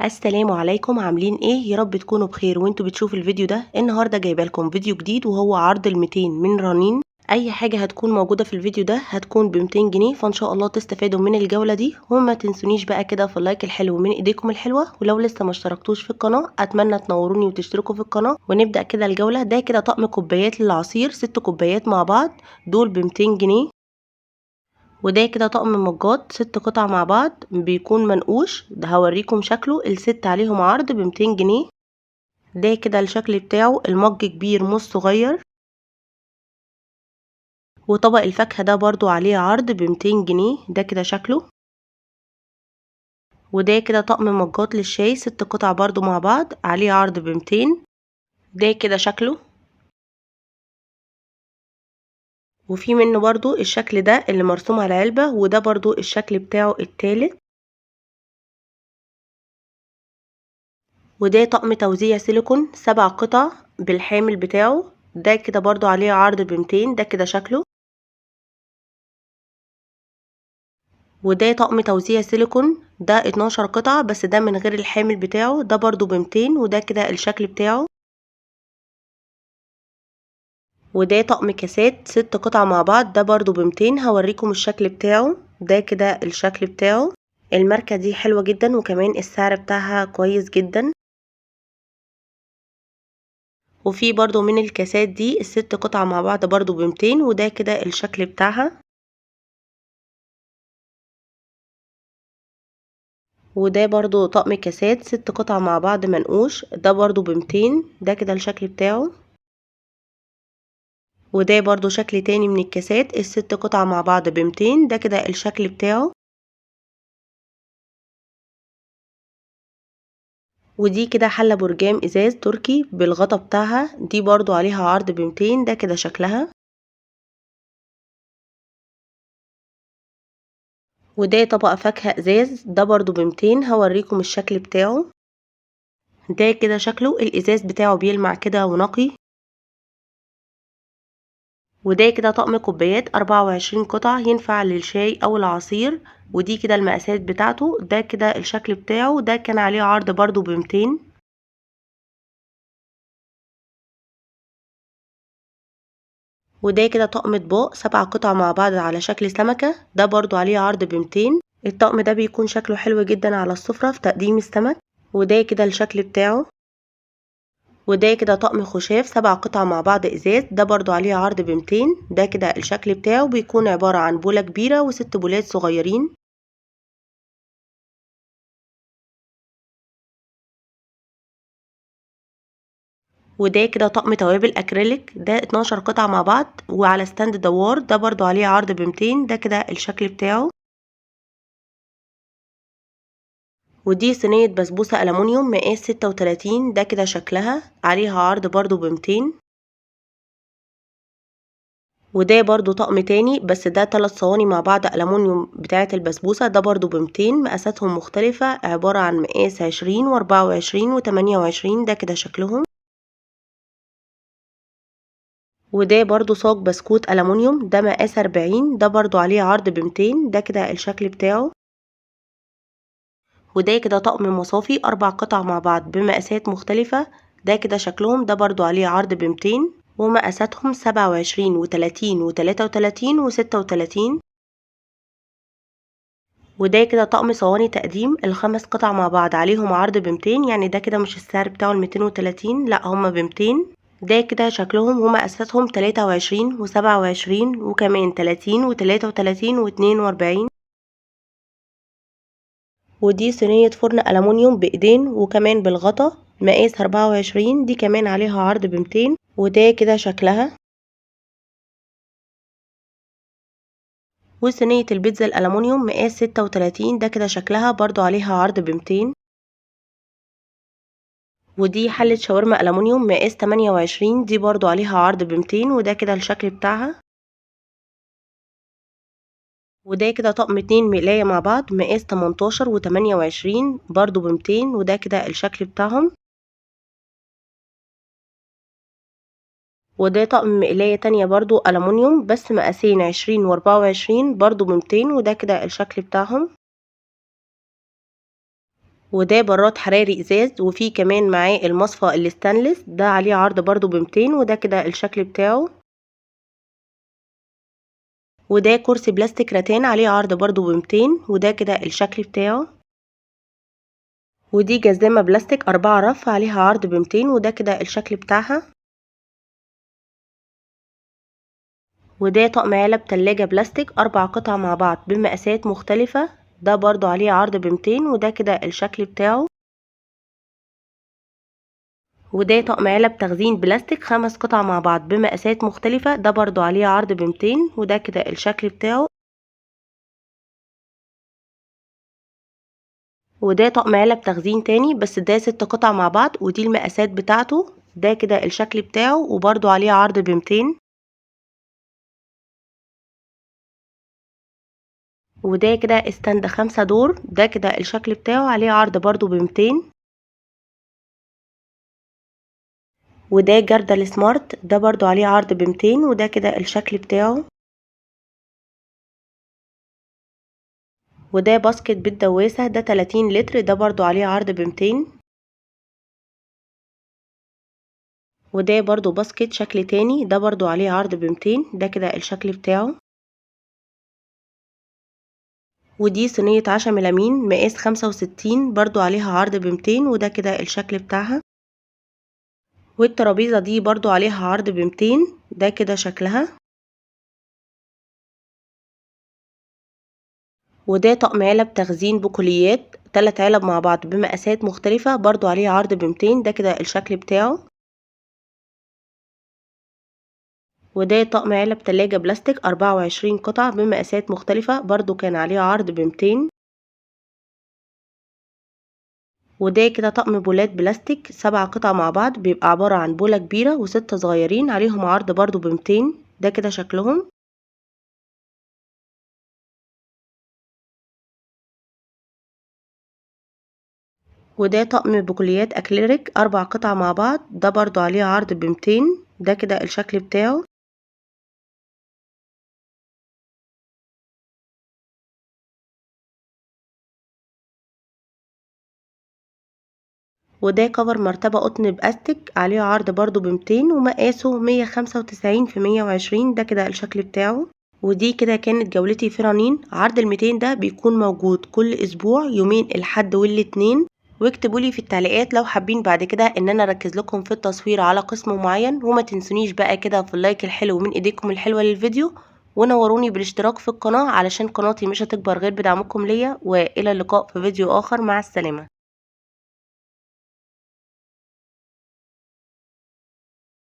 السلام عليكم، عاملين ايه؟ يا رب تكونوا بخير وانتوا بتشوفوا الفيديو ده. النهارده جايبه لكم فيديو جديد وهو عرض ال200 من رنين. اي حاجة هتكون موجودة في الفيديو ده هتكون ب200 جنيه، فان شاء الله تستفادوا من الجولة دي. وما تنسونيش بقى كده في ال like الحلو من ايديكم الحلوة، ولو لسه ما اشتركتوش في القناة اتمنى تنوروني وتشتركوا في القناة. ونبدا كده الجولة. ده كده طقم كوبايات للعصير، 6 كوبايات مع بعض، دول ب200 جنيه. وده كده طقم مجات 6 قطع مع بعض، بيكون منقوش، ده هوريكم شكله. الست عليهم عرض ب200 جنيه. ده كده الشكل بتاعه، المج كبير مش صغير. وطبق الفاكهة ده برضو عليه عرض ب200 جنيه، ده كده شكله. وده كده طقم مجات للشاي، 6 قطع برضو مع بعض، عليه عرض ب200، ده كده شكله. وفي منه برضو الشكل ده اللي مرسوم على العلبة، وده برضو الشكل بتاعه التالت. وده طقم توزيع سيليكون 7 قطع بالحامل بتاعه، ده كده برضو عليه عرض ب200، ده كده شكله. وده طقم توزيع سيليكون ده 12 قطعة، بس ده من غير الحامل بتاعه، ده برضو ب200، وده كده الشكل بتاعه. وده طقم كاسات 6 قطع مع بعض، ده برضو ب200، هوريكم الشكل بتاعه. ده كده الشكل بتاعه. الماركة دي حلوة جدا، وكمان السعر بتاعها كويس جدا. وفي برضو من الكاسات دي ال6 قطع مع بعض برضو ب200، وده كده الشكل بتاعها. وده برضو طقم كاسات 6 قطع مع بعض منقوش، ده برضو ب200، ده كده الشكل بتاعه. وده برضو شكل تاني من الكاسات، ال6 قطع مع بعض ب200، ده كده الشكل بتاعه. ودي كده حلة برجام ازاز تركي بالغطا بتاعها، دي برضو عليها عرض ب200، ده كده شكلها. وده طبق فاكهة ازاز، ده برضو ب200، هوريكم الشكل بتاعه. ده كده شكله، الازاز بتاعه بيلمع كده ونقي. وده كده طقم كوبايات 24 قطعة، ينفع للشاي او العصير. ودي كده المقاسات بتاعته، ده كده الشكل بتاعه، ده كان عليه عرض برضو ب200. وده كده طقم اطباق 7 قطع مع بعض على شكل سمكة، ده برضو عليه عرض ب200. الطقم ده بيكون شكله حلو جدا على السفرة في تقديم السمك. وده كده الشكل بتاعه. وده كده طقم خشاف 7 قطع مع بعض ازاز، ده برضو عليه عرض ب200، ده كده الشكل بتاعه. بيكون عبارة عن بولة كبيرة و6 بولات صغيرين. وده كده طقم توابل اكريليك، ده 12 قطعة مع بعض وعلى stand دوار، ده برضو عليه عرض ب200، ده كده الشكل بتاعه. ودي صينية بسبوسة ألمونيوم مقاس 36، ده كده شكلها، عليها عرض برضو ب200. وده برضو طقم تاني، بس ده 3 صواني مع بعض ألمونيوم بتاعة البسبوسة، ده برضو ب200، مقاساتهم مختلفة، عبارة عن مقاس 20 وأربعة وعشرين وتمانية وعشرين، ده كده شكلهم. وده برضو صاج بسكوت ألمونيوم، ده مقاس 40، ده برضو عليه عرض ب200، ده كده الشكل بتاعه. وده كده طقم مصافي 4 قطع مع بعض بمقاسات مختلفة، ده كده شكلهم، ده برضو عليه عرض ب200، ومقاساتهم سبعة وعشرين وتلاتين وتلاتة وتلاتين وستة وتلاتين. وده كده طقم صواني تقديم ال5 قطع مع بعض عليهم عرض ب200، يعني ده كده مش السعر بتاعه 230، لا هما ب200. ده كده شكلهم ومقاساتهم تلاتة وعشرين وسبعة وعشرين وكمان تلاتين وتلاتة وتلاتين واتنين وأربعين. ودي صينية فرن ألمونيوم بإيدين وكمان بالغطا مقاس 24، دي كمان عليها عرض ب200، وده كده شكلها. وصينية البيتزا الألمونيوم مقاس 36، ده كده شكلها برضو عليها عرض ب200. ودي حلة شاورما ألمونيوم مقاس 28، دي برضو عليها عرض ب200، وده كده الشكل بتاعها. وده كده طقم 2 مقلاية مع بعض مقاس تمنتاشر وتمانية وعشرين برضو بمتين، وده كده الشكل بتاعهم. وده طقم مقلاية تانية برضو ألمونيوم بس مقاسين 20 وأربعة وعشرين برضو بمتين، وده كده الشكل بتاعهم. وده براد حراري ازاز، وفيه كمان معاه المصفى الستانلس، ده عليه عرض برضو ب200، وده كده الشكل بتاعه. وده كرسي بلاستيك راتان عليه عرض برضو ب200، وده كده الشكل بتاعه. ودي جزامة بلاستيك 4 رف عليها عرض ب200، وده كده الشكل بتاعها. وده طقم علب تلاجة بلاستيك 4 قطع مع بعض بمقاسات مختلفة، ده برضو عليه عرض ب200، وده كده الشكل بتاعه. وده طقم علب تخزين بلاستيك 5 قطع مع بعض بمقاسات مختلفة، ده برضو عليه عرض ب200، وده كده الشكل بتاعه. وده طقم علب تخزين تاني بس ده 6 قطع مع بعض، ودي المقاسات بتاعته، ده كده الشكل بتاعه، وبرضو عليه عرض ب200. وده كده stand 5 دور، ده كده الشكل بتاعه، عليه عرض برضو ب200. وده جردل smart، ده برضو عليه عرض ب200، وده كده الشكل بتاعه. وده basket بالدواسة، ده 30 لتر، ده برضو عليه عرض ب200. وده برضو basket شكل تاني، ده برضو عليه عرض ب200، ده كده الشكل بتاعه. ودي صينية عشا ميلامين مقاس 65، برضو عليها عرض ب200، وده كده الشكل بتاعها. والترابيزة دي برضو عليها عرض ب200، ده كده شكلها. وده طقم علب تخزين بقوليات 3 علب مع بعض بمقاسات مختلفة، برضو عليه عرض ب200، ده كده الشكل بتاعه. وده طقم علب تلاجة بلاستيك 24 قطعة بمقاسات مختلفة، برضو كان عليه عرض ب200. وده كده طقم بولات بلاستيك 7 قطع مع بعض، بيبقى عبارة عن بولة كبيرة و6 صغيرين، عليهم عرض برضو ب200، ده كده شكلهم. وده طقم بقوليات اكليريك 4 قطع مع بعض، ده برضو عليه عرض ب200، ده كده الشكل بتاعه. وده كفر مرتبة قطن باستيك عليه عرض برضو ب200، ومقاسه 195 في 120، ده كده الشكل بتاعه. ودي كده كانت جولتي في رنين. عرض ال200 ده بيكون موجود كل اسبوع يومين الحد والاتنين. واكتبوا لي في التعليقات لو حابين بعد كده ان انا اركز لكم في التصوير على قسم معين، وما تنسونيش بقى كده في ال like الحلو من ايديكم الحلوة للفيديو، ونوروني بالاشتراك في القناة علشان قناتي مش هتكبر غير بدعمكم ليا. والى اللقاء في فيديو اخر، مع السلامة.